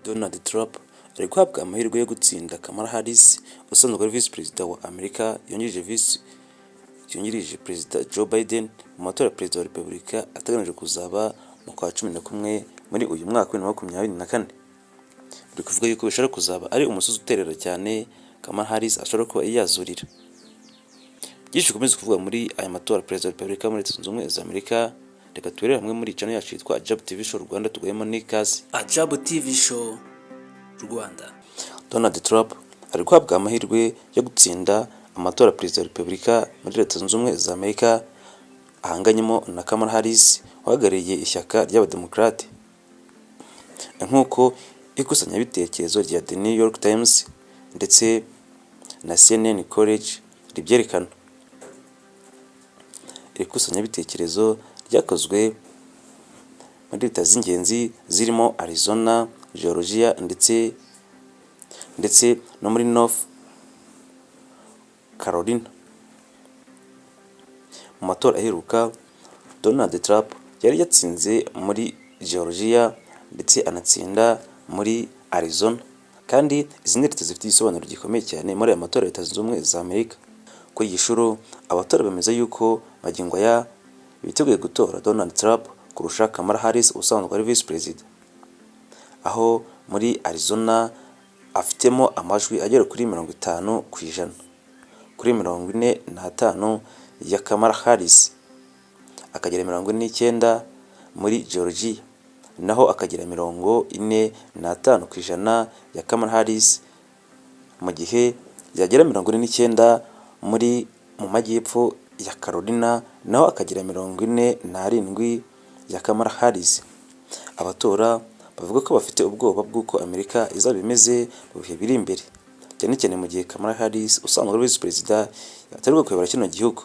Donald Trump ari guhabwa amahirwe yo gutsinda Kamala Harris usanzwe ari Visi Perezida wa Amerika yungirije Perezida Joe Biden mu matora ya Perezida wa Repubulika ateganyijwe kuzaba mu kwa 11 muri uyu mwaka wa 2024. Biri kuvuga yuko bishobora kuzaba ari umusozi uterera cyane Kamala Harris ashobora kuba yazurira. Byinshi bikomeza kuvugwa muri aya matora Perezida wa Repubulika muri Leta Zunze Ubumwe za Amerika. Reka turebere hamwe muri channel yacu yitwa Ajabu TV Show Rwanda, tugahemo n'ikaze. Ajabu TV Show Rwanda. Donald Trump ari guhabwa amahirwe yo gutsinda amatora ya Perezida wa Repubulika muri Leta Zunze Ubumwe za Amerika ahanganyemo na Kamala Harris uhagarariye ishyaka ry'Abademokarate, nk'uko ikusanyabitekerezo rya The New York Times ndetse na CNN College ribyerekana. Iri kusanyabitekerezo ryakozwe muri leta z'ingenzi zirimo Arizona, Georgia ndetse no muri North Carolina. Mu matora aheruka, Donald Trump yari yatsinze muri Georgia ndetse anatsinda muri Arizona, kandi izi ni leta zifite igisobanuro gikomeye cyane muri aya matora ya Leta Zunze Ubumwe za Amerika. Kuri iyi nshuro, abatora bemeza yuko magingo aya biteguye gutora Donald Trump kurusha Kamala Harris usanzwe ari Visi Perezida, aho muri Arizona afitemo amajwi agera kuri 50% kuri 45 ya Kamala Harris, akagira 49 muri Georgia, naho akagira 45% ya Kamala Harris, mu gihe yagera 49 muri mu majyepfo ya Carolina, naho akagira 47 ya Kamala Harris. Abatora bavuga ko bafite ubwoba bw'uko Amerika izaba imeze mu bihe biri imbere, cyane cyane mu gihe Kamala Harris usanzwe ari visi perezida yatorerwa kuyobora kino gihugu.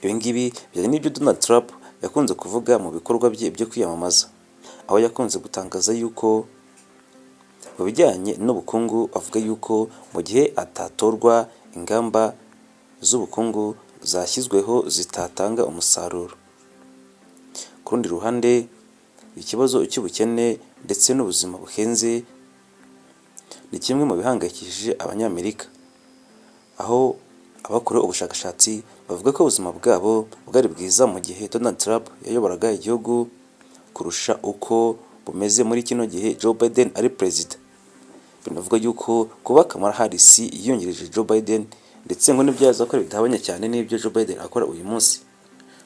Ibi ngibi bijyanye n'ibyo Donald Trump yakunze kuvuga mu bikorwa bye byo kwiyamamaza, aho yakunze gutangaza yuko mu bijyanye n'ubukungu avuga yuko mu gihe atatorwa ingamba z'ubukungu zashyizweho zitatanga umusaruro. Ku rundi ruhande, ikibazo cy'ubukene ndetse n'ubuzima buhenze ni kimwe mu bihangayikishije Abanyamerika, aho abakorewe ubushakashatsi bavuga ko ubuzima bwabo bwari bwiza mu gihe Donald Trump yayoboraga igihugu kurusha uko bumeze muri kino gihe Joe Biden ari perezida. Binavuga yuko kuba Kamala Harris yungirije Joe Biden ndetse ngo n'ibyo yazakora bidahabanye cyane n'ibyo Joe Biden akora uyu munsi.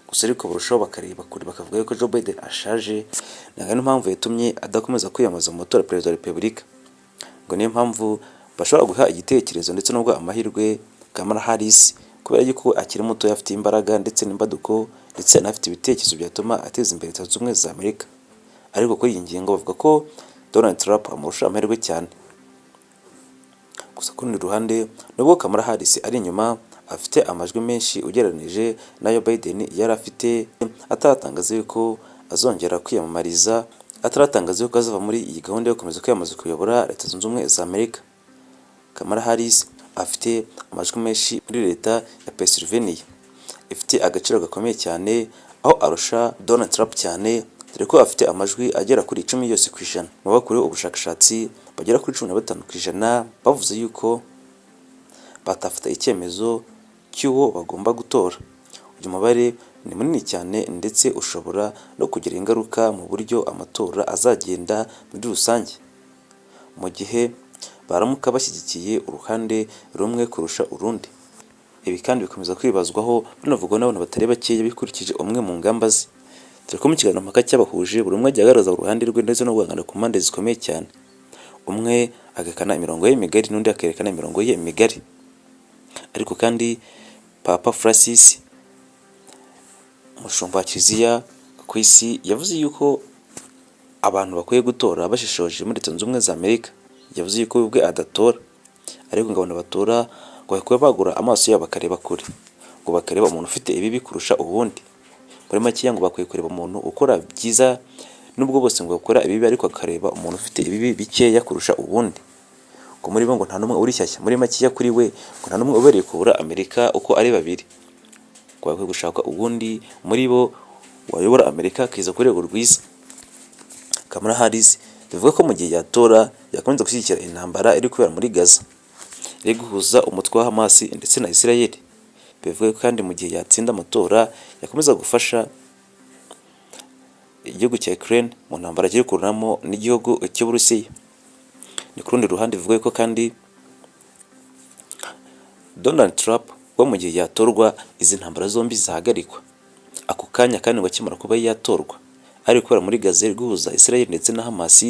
Gusa ariko barushaho bakareba kure, bakavuga yuko Joe Biden ashaje, ntabwo niyo mpamvu yatumye adakomeza kwiyamamaza mu matora ya perezida wa repubulika. Ngo niyo mpamvu bashobora guha igitekerezo ndetse no guha amahirwe Kamala Harris kubera yuko akiri muto, afite imbaraga ndetse n'imbaduko, ndetse anafite ibitekerezo byatuma ateza imbere Leta Zunze Ubumwe za Amerika. Ariko kuri iyi ngingo bavuga ko Donald Trump amurusha amahirwe cyane. Gusa ku rundi ruhande, nubwo Kamala Harris ari inyuma, afite amajwi menshi ugereranije n'ayo Biden yari afite ataratangaza yuko azongera kwiyamamariza, ataratangaza yuko azava muri iyi gahunda yo gukomeza kwiyamamaza kuyobora Leta Zunze Ubumwe za Amerika. Kamala Harris afite amajwi menshi muri leta ya Pennsylvania ifite agaciro gakomeye cyane, aho arusha Donald Trump cyane, dore ko afite amajwi agera kuri 10 yose ku ijana. Mu bakorewe ubushakashatsi bagera kuri 15% bavuze yuko batafata icyemezo cy'uwo bagomba gutora. Uyu mubare ni munini cyane ndetse ushobora no kugira ingaruka mu buryo amatora azagenda muri rusange, mu gihe baramuka bashyigikiye uruhande rumwe kurusha urundi. Ibi kandi bikomeza kwibazwaho, binavugwa n'abantu batari bakeya bikurikije umwe mu ngamba ze, dore ko mu kiganiro mpaka cyabahuje buri umwe agiye agaragaza uruhande rwe ndetse no guhangana ku mpande zikomeye cyane, umwe agakana imirongo ye migari n'undi akerekana imirongo ye migari. Ariko kandi Papa Francis, umushumba wa Kiliziya ku isi, yavuze yuko abantu bakwiye gutora bashishoje muri Leta Zunze Ubumwe za Amerika. Yavuze yuko we ubwe adatora, ariko ngo abantu batora ngo bakwiye bagura amaso yabo bakareba kure, ngo bakareba umuntu ufite ibibi kurusha uwundi. Muri makeya, ngo bakwiye kureba umuntu ukora byiza nubwo bose ngo bakora ibibi, ariko akareba umuntu ufite ibibi bikeya kurusha uwundi. Ngo muri bo ngo nta n'umwe uri shyashya. Muri makeya, kuri we ngo nta n'umwe ubereye kuyobora Amerika uko ari babiri, ngo bakwiye gushaka uwundi muri bo wayobora Amerika akiza ku rwego rwiza. Kamala Harris Bivuga ko mu gihe yatora yakomeza gushyigikira intambara iri kubera muri Gaza, iri guhuza umutwe wa Hamas ndetse na Israel. Bivuga ko kandi mu gihe yatsinda amatora yakomeza gufasha igihugu cya Ukraine mu ntambara kiri kurwanamo n'igihugu cy'Uburusiya. Ni ku rundi ruhande bivuga ko kandi Donald Trump we mu gihe yatorwa izi ntambara zombi zahagarikwa ako kanya, kandi ngo akimara kuba yatorwa, ari kubera muri Gaza iri guhuza Israel ndetse na Hamas,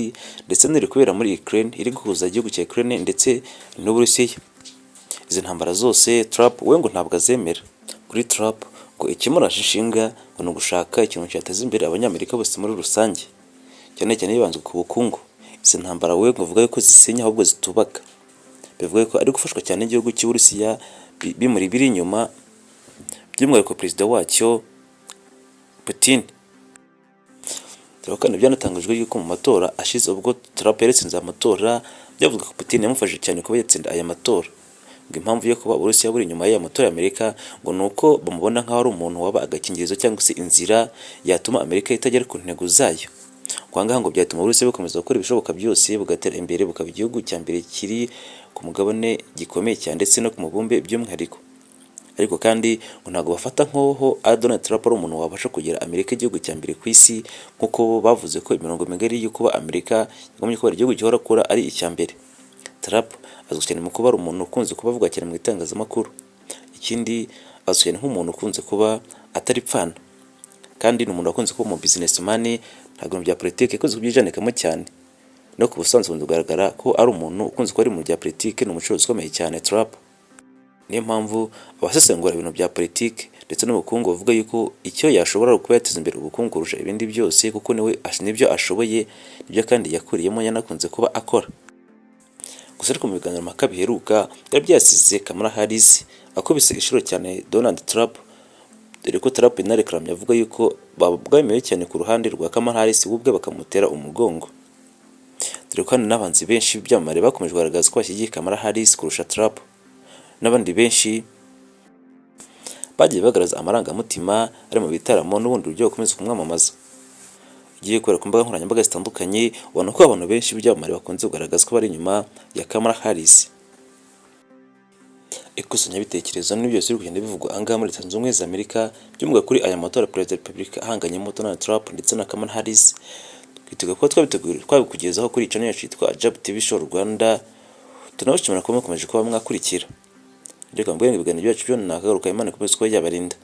ndetse n'iri kubera muri Ukraine iri guhuza igihugu cya Ukraine ndetse n'Uburusiya. Izi ntambara zose Trump we ngo ntabwo azemera. Kuri Trump ngo ikimuraje ishinga ngo ni ugushaka ikintu cyateza imbere Abanyamerika bose muri rusange, cyane cyane hibanzwe ku bukungu. Izi ntambara we ngo avuga yuko zisenya ahubwo zitubaka. Bivuga ko ari gufashwa cyane n'igihugu cy'Uburusiya bimuri biri inyuma, by'umwihariko perezida wacyo Putin. Dore ko kandi byanatangajwe yuko mu matora ashize, ubwo Trump yaratsinze amatora, byavuga ko Putin yamufashije cyane kuba yatsinda aya matora. Ngo impamvu yo kuba Uburusiya buri inyuma y'aya matora y'Amerika ngo ni uko bamubona nk'aho ari umuntu waba agakingirizo cyangwa se inzira yatuma Amerika itagera ku ntego zayo. Ngo aha ngaha ngo byatuma Uburusiya bukomeza gukora ibishoboka byose bugatera imbere, bukaba igihugu cya mbere kiri ku mugabane gikomeye cyane, ndetse no ku mubumbe by'umwihariko. Ariko kandi ngo ntabwo bafata nk'aho ari Donald Trump ari umuntu wabasha kugira Amerika igihugu cya mbere ku isi, nk'uko bo bavuze ko imirongo migari yo kuba Amerika yagombye kuba igihugu gihora kura ari icya mbere. Trump azwi cyane mu kuba ari umuntu ukunze kuba avuga cyane mu itangazamakuru. Ikindi, azwi cyane nk'umuntu ukunze kuba ataripfana, kandi ni umuntu wakunze kuba umu businessman. Ntabwo ibintu bya politiki yakunze kubyijandikamo cyane. No ku busanzwe bikunze kugaragara ko ari umuntu ukunze kuba ari mu bya politiki, ni umucuruzi ukomeye cyane Trump. Niyo mpamvu abasesengura ibintu bya politiki ndetse n'ubukungu bavuga yuko icyo yashobora kuba yateza imbere ubukungu kurusha ibindi byose, kuko niwe nibyo ashoboye, nibyo kandi yakuriyemo, yanakunze kuba akora. Gusa ariko mu biganiro mpaka biheruka byari byasize Kamala Harris akubise inshuro cyane Donald Trump, dore ko Trump yanareklaamye avuga yuko babwamiwe cyane ku ruhande rwa Kamala Harris, we ubwe bakamutera umugongo. Dore ko kandi n'abahanzi benshi b'ibyamamare bakomeje kugaragaza ko bashyigikiye Kamala Harris kurusha Trump, n'abandi benshi bagiye bagaragaza amarangamutima ari mu bitaramo n'ubundi buryo bakomeza kumwamamaza. Ugiye kubera ku mbuga nkoranyambaga zitandukanye, ubona ko abantu benshi b'ibyamamare bakunze kugaragaza ko bari inyuma ya Kamala Harris. Ikusanyabitekerezo ni byose biri kugenda bivugwa aha ngaha muri Leta Zunze Ubumwe za Amerika, by'umwihariko kuri aya matora ya Perezida wa Repubulika ahanganyemo Donald Trump ndetse na Kamala Harris. Twiteguye kuba twabiteguye twabikugezaho kuri channel yacu yitwa Ajab TV Show Rwanda. Tunabashimira kuba mukomeje kuba mwakurikira. Reka mbwire ngo ibiganiro byacu byo nakagaruka. Imana ikomeze kuba yabarinda.